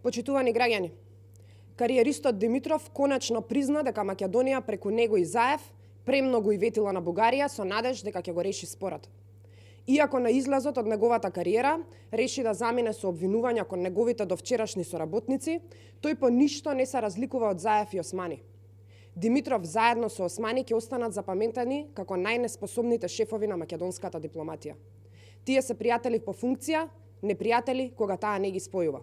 Почитувани граѓани, кариеристот Димитров конечно призна дека Македонија преку него и Заев премногу и ветила на Бугарија со надеж дека ќе го реши спорот. Иако на излазот од неговата кариера реши да замине со обвинувања кон неговите довчерашни соработници, тој по ништо не се разликува од Заев и Османи. Димитров заедно со Османи ќе останат запаметени како најнеспособните шефови на македонската дипломатија. Тие се пријатели по функција, непријатели кога таа не ги спојува.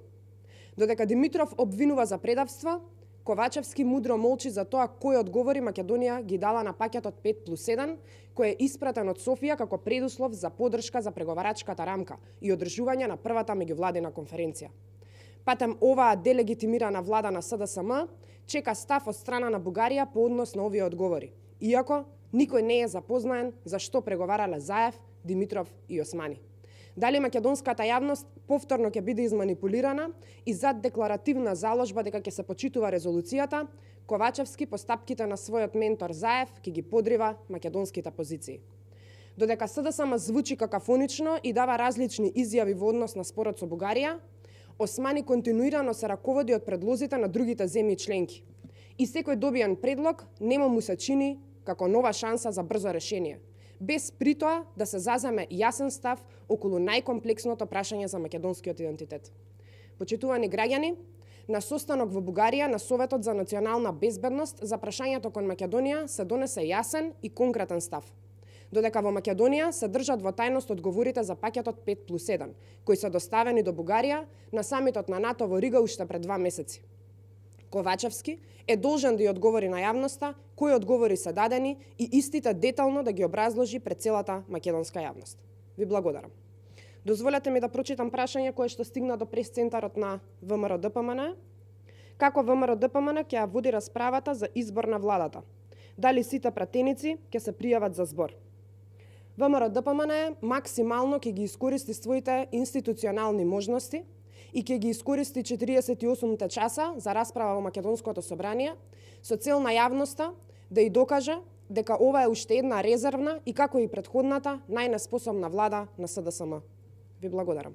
Додека Димитров обвинува за предавство, Ковачевски мудро молчи за тоа кој одговори Македонија ги дала на пакетот 5+1, кој е испратен од Софија како предуслов за поддршка за преговарачката рамка и одржување на првата меѓувладина конференција. Патем оваа делегитимирана влада на СДСМ чека став од страна на Бугарија по однос на овие одговори, иако никој не е запознаен за што преговарале Заев, Димитров и Османи. Дали македонската јавност повторно ќе биде изманипулирана и зад декларативна заложба дека ќе се почитува резолуцијата, Ковачевски по стапките на својот ментор Заев ќе ги подрива македонските позиции. Додека СДСМ звучи какафонично и дава различни изјави во однос на спорот со Бугарија, Османи континуирано се раководи од предлозите на другите земји членки. И секој добиен предлог нема му се чини како нова шанса за брзо решение, без при тоа да се заземе јасен став околу најкомплексното прашање за македонскиот идентитет. Почитувани граѓани, на состанок во Бугарија на Советот за национална безбедност за прашањето кон Македонија се донесе јасен и конкретен став. Додека во Македонија се држат во тајност одговорите за пакетот 5+1, кои се доставени до Бугарија на самитот на НАТО во Рига уште пред 2 месеци. Ковачевски е должен да ја одговори на јавноста кои одговори се дадени и истите детално да ги образложи пред целата македонска јавност. Ви благодарам. Дозволете ми да прочитам прашање кое што стигна до прес-центарот на ВМРО ДПМН. Како ВМРО ДПМН ќе ја води расправата за избор на владата? Дали сите пратеници ќе се пријават за збор? ВМРО ДПМН максимално ќе ги искористи своите институционални можности и ќе ги искористи 48 часа за расправа во Македонското собрание со цел на јавноста да и докаже дека ова е уште една резервна и како и претходната најнеспособна влада на СДСМ. Ви благодарам.